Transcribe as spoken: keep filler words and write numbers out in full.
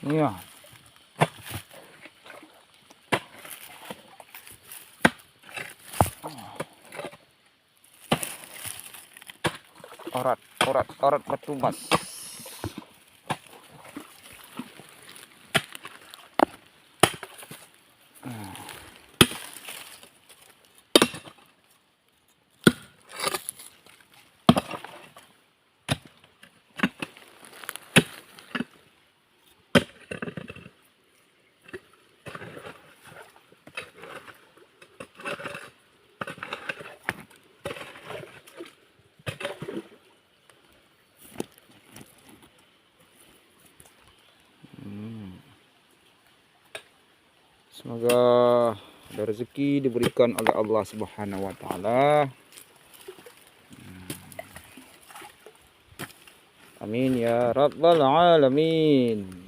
Ya. Orat, orat, orat batu mas. Hmm. Semoga ada rezeki diberikan oleh Allah Subhanahu wa Ta'ala. Amin ya rabbal alamin.